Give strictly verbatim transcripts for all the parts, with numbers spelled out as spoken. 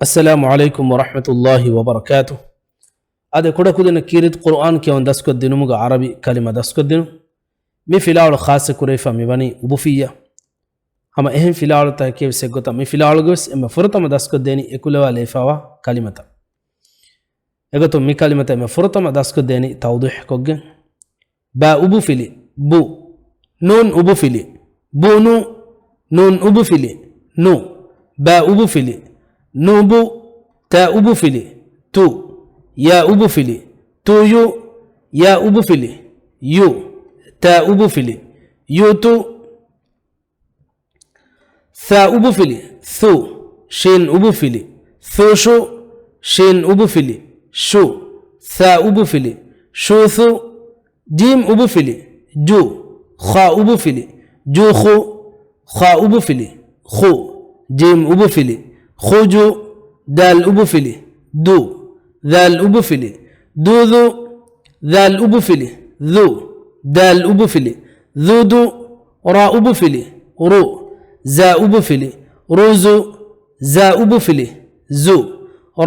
އައްސަލާމު ޢަލައިކުމް ވަރަޙްމަތުﷲި ވަބަރަކާތު. އާދެ، ކުޑަކުދިންނަށް ކީރިތި ޤުރުއާން ކިޔަވަން ދަސްކޮށްދިނުމުގަ ޢަރަބި ކަލިމަ ދަސްކޮށްދިނުން. މި ފިލާވަޅު ޚާއްޞަ ކުރެވިފަ މިވަނީ އުބުފިއްޔާ. ހަމަ އެހެން ފިލާވަޅުތަކެއް ވެސް އެއްގޮތަށް މި ފިލާވަޅުގަ ވެސް އެންމެ ފުރަތަމަ ދަސްކޮށްދޭނީ އެކުލަވާލައިފަވާ ކަލިމަތައް. އެގޮތުން މި ކަލިމަތައް އެންމެ ފުރަތަމަ ދަސްކޮށްދޭނީ ތައުޟީޙްކޮށްގެން. ބާ އުބުފިލި، ބު. ނޫން އުބުފިލި، ބުނު. ނޫން އުބުފިލި، ނު. ބާ އުބުފިލި، ނުބު. ތާ އުބުފިލި، ތު. ޔާ އުބުފިލި، ތުޔު. ޔާ އުބުފިލި، ޔު. ތާ އުބުފިލި، ޔުތު. ޘާ އުބުފިލި، ޘު. ޝީން އުބުފިލި، ޘުޝު. ޝީން އުބުފިލި، ޝު. ޘާ އުބުފިލި، ޝުޘު. ޖީމް އުބުފިލި، ޖު. ޚާ އުބުފިލި، ޖުޚު. ޚާ އުބުފިލި، ޚު. ޖީމް އުބުފިލި، ޚުޖު. ދާލް އުބުފިލި، ދު. ޛާލް އުބުފިލި، ދުޛު. ޛާލް އުބުފިލި، ޛު. ދާލް އުބުފިލި، ޛުދު. ރާ އުބުފިލި، ރު. ޒާ އުބުފިލި، ރުޒު. ޒާ އުބުފިލި، ޒު.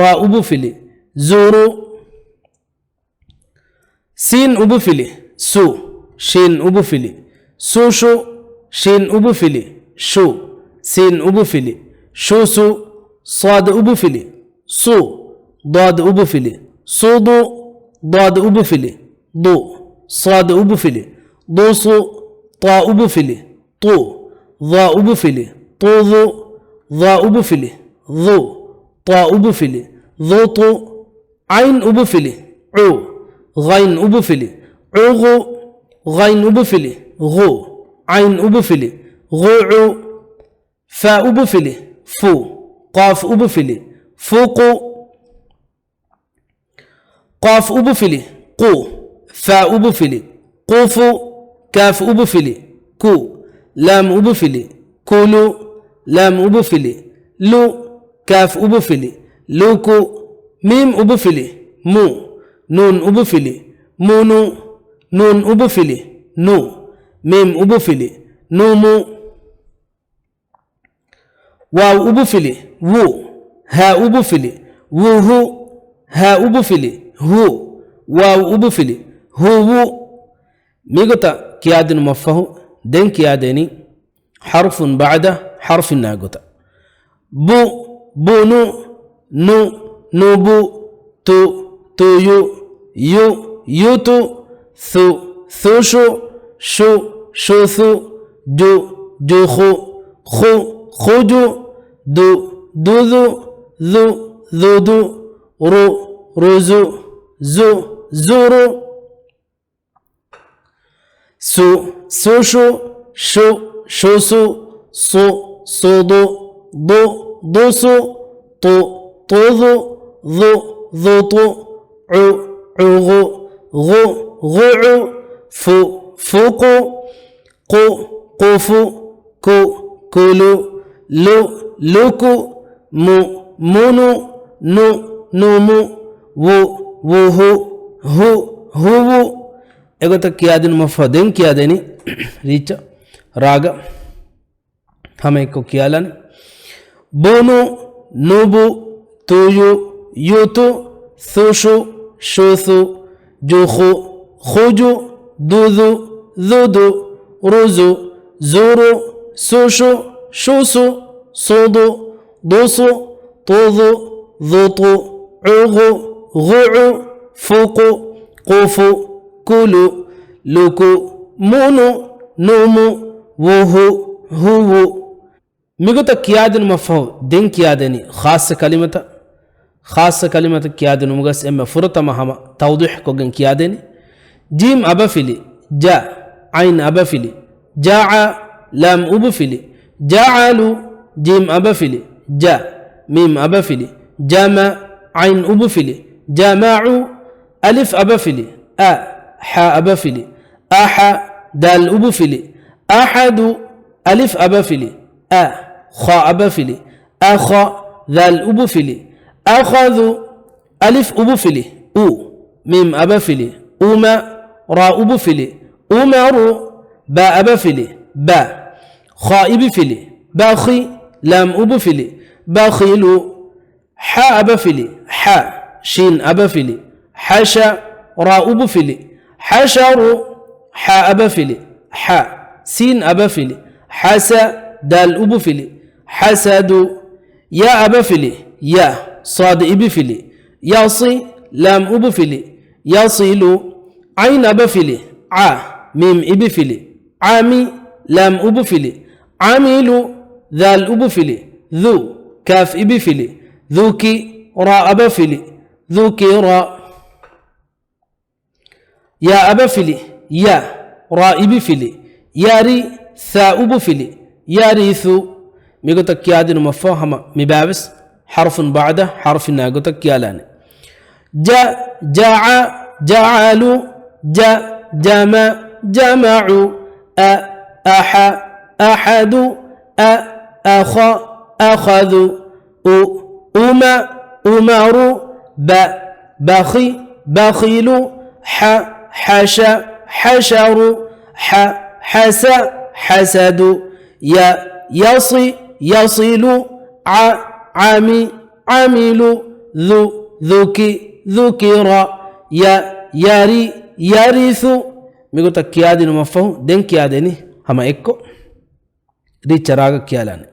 ރާ އުބުފިލި، ޒުރު. ސީން އުބުފިލި، ސު. ޝީން އުބުފިލި، ސުޝު. ޝީން އުބުފިލި، ޝު. ސީން އުބުފިލި، ޝުސު. ޞާދު އުބުފިލި، ޞު. ޟާދު އުބުފިލި، ޞުޟު. ޟާދު އުބުފިލި، ޟު. ޞާދު އުބުފިލި، ޟުޞު. ޠާ އުބުފިލި، ޠު. ޡާ އުބުފިލި، ޠުޡު. ޡާ އުބުފިލި، ޡު. ޠާ އުބުފިލި، ޡުޠު. ޢައިން އުބުފިލި، ޢު. ޣައިން އުބުފިލި، ޢުޣު. ޣައިން އުބުފިލި، ޣު. ޢައިން އުބުފިލި، ޣުޢު. ފާ އުބުފިލި، ފު. ޤާފް އުބުފިލި، ފުޤު. ޤާފް އުބުފިލި، ޤު. ފާ އުބުފިލި، ޤުފު. ކާފް އުބުފިލި، ކު. ލާމް އުބުފިލި، ކުލު. ލާމް އުބުފިލި، ލު. ކާފް އުބުފިލި، ލުކު. މީމް އުބުފިލި، މު. ނޫން އުބުފިލި، މުނު. ނޫން އުބުފިލި، ނު. މީމް އުބުފިލި، ނުމު. ވާވް އުބުފިލި، ވު. ހާ އުބުފިލި، ވުހު. ހާ އުބުފިލި، ހު. ވާވް އުބުފިލި، ހުވު. މިގޮތަށް ކިޔާދިނުމަށްފަހު ދެން ކިޔާދޭނީ ޙަރުފުން ބަޢުދަ ޙަރުފިން ނާ ގޮތަށް. ބު، ބުނު، ނު، ނުބު، ތު، ތުޔު، ޔު، ޔުތު، ޘު، ޘުޝު، ޝު، ޝުޘު، ޖު، ޖުޚު، ޚު، ޚުޖު، ދު، ދުޛު، ޛު، ޛުދު، ރު، ރުޒު، ޒު، ޒުރު. ސު، ސުޝު، ޝު، ޝުސު، ޞު، ޞުޟު، ޟު، ޟުޞު، ޠު، ޠުޡު، ޡު، ޡުޠު، ޢު، ޢުޣު، ޣު، ޣުޢު، ފު، ފުޤު، ޤު، ޤުފު، ކު، ކުލު، ލު، ލުކު، މު، މުނު، ނު، ނުމު، ވު، ވުހު، ހު، ހުވު. އެގޮތަށް ކިޔާދިނުމަށްފަހު ދެން ކިޔާދޭނީ ރީއްޗަށް ރާގަށް ހަމައެއްކޮށް ކިޔާލަން. ބުނު، ނުބު، ތުޔު، ޔުތު، ޘުޝު، ޝުޘު، ޖުޚު، ޚުޖު، ދުޛު، ޛުދު، ރުޒު، ޒުރު، ސުޝު، ޝުޞު، ޞުޟު، ޟުޞު، ޠުޡު، ޡުޠު، ޢުޣު، ޣުޢު، ފުޤު، ޤުފު، ކުލު، ލުކު، މުނު، ނުމު، ވުހު، ހުވު. މިގޮތަށް ކިޔާދިނުމަށްފަހު ދެން ކިޔާދޭނީ ޚާއްޞަ ކަލިމަތައް. ޚާއްޞަ ކަލިމަތައް ކިޔާދިނުމުގަސް އެންމެ ފުރަތަމަ ހަމަ ތައުޟީޙްކޮށްގެން ކިޔާދޭނީ. ޖީމް އަބަފިލި، ޖަ. ޢައިން އަބަފިލި، ޖަޢަ. ލާމް އުބުފިލި، ޖަޢަލު. ޖީމް އަބަފިލި، ޖަ. މީމް އަބަފިލި، ޖަމަ. ޢައިން އުބުފިލި، ޖަމަޢު. އަލިފް އަބަފިލި، އަ. ޙާ އަބަފިލި، އަޙަ. ދާލް އުބުފިލި، އަޙަދު. އަލިފް އަބަފިލި، އަ. ޚާ އަބަފިލި، އަޚަ. ޛާލް އުބުފިލި، އަޚަޛު. އަލިފް އުބުފިލި، އު. މީމް އަބަފިލި، އުމަ. ރާ އުބުފިލި، އުމަރު. ބާ އަބަފިލި، ބަ. ޚާ އިބިފިލި، ބަޚި. ލާމް އުބުފިލި، ބަޚިލު. ޙާ އަބަފިލި، ޙަ، ޝީން އަބަފިލި، ޙަޝަ، ރާ އުބުފިލި، ޙަޝަރު، ޙާ އަބަފިލި، ޙަ، ސީން އަބަފިލި، ޙަސަ، ދާލް އުބުފިލި، ޙަސަދު، ޔާ އަބަފިލި، ޔަ، ޞާދު އިބިފިލި، ޔަޞި، ލާމް އުބުފިލި، ޔަޞިލު، ޢައިން އަބަފިލި، ޢަ، މީމް އިބިފިލި، ޢަމި، ލާމް އުބުފިލި، ޢަމިލު، ޛާލް އުބުފިލި، ޛު، ކާފް އިބިފިލި، ޛުކި، ރާ އަބަފިލި، ޛުކިރަ. ޔާ އަބަފިލި، ޔަ، ރާ އިބިފިލި، ޔަރި، ޘާ އުބުފިލި، ޔަރިޘު. މިގޮތަށް ކިޔާދިނުމަށްފަހު ހަމަ މިބާވެސް ޙަރުފުން ބަޢުދަ ޙަރުފިންނާ ގޮތަށް ކިޔާލާނެ. ޖަ، ޖަޢަ، ޖަޢަލު، ޖަ، ޖަމަ، ޖަމަޢު، އަ، އަޙަ، އަޙަދު، އަ، އަޚަ، އަޚަދު، އު، އުމަ، އުމަރު، ބަ، ބަޚި، ބަޚިލު، ޙަ، ޙަޝަ، ޙަޝަރު، ޙަ، ޙަސަ، ޙަސަދު، ޔަ، ޔަޞި، ޔަޞިލު، ޢަ، ޢަމި، ޢަމިލު، ޛު، ޛުކި، ޛުކިރަ، ޔަ، ޔަރި، ޔަރިޘު. މިގޮތަށް ކިޔާދިނުމަށްފަހު ދެން ކިޔާދެނީ ހަމަ އެއްކޮށް ރީއްޗަށް ރާގަށް ކިޔާލާނެ.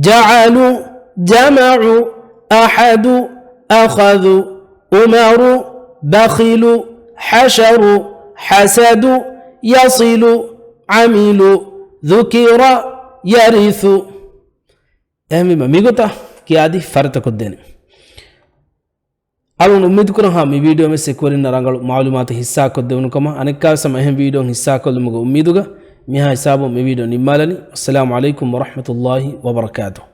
ޖަޢަލު، ޖަމަޢު، އަޙަދު، އަޚަދު، އުމަރު، ބަޚިލު، ޙަޝަރު، ޙަސަދު، ޔަޞިލު، ޢަމިލު، ޛުކިރަ، ޔަރިޘު. އެހެންވީމަ މިގޮތަށް ކިޔާދީ ފަރިތަކޮށްދޭނެ. އަޅުގަނޑު އުއްމީދުކުރަންހާ މި ވީޑިއޯ ވެސް އެކުވެރިންނަށް ރަނގަޅު މަޢުލޫމާތު ހިއްސާކޮށްދެވުނުކަމަށް. އަނެއްކާވެސް ހަމަ އެހެން ވީޑިއޯ ހިއްސާކޮށްލުމުގެ އުއްމީދުގަ މިހާ ހިސާބުން މި ވީޑިއޯ ނިންމާލަނީ. އައްސަލާމު ޢަލައިކުމް ވަރަޙްމަތުﷲ ވަބަރަކާތުހު.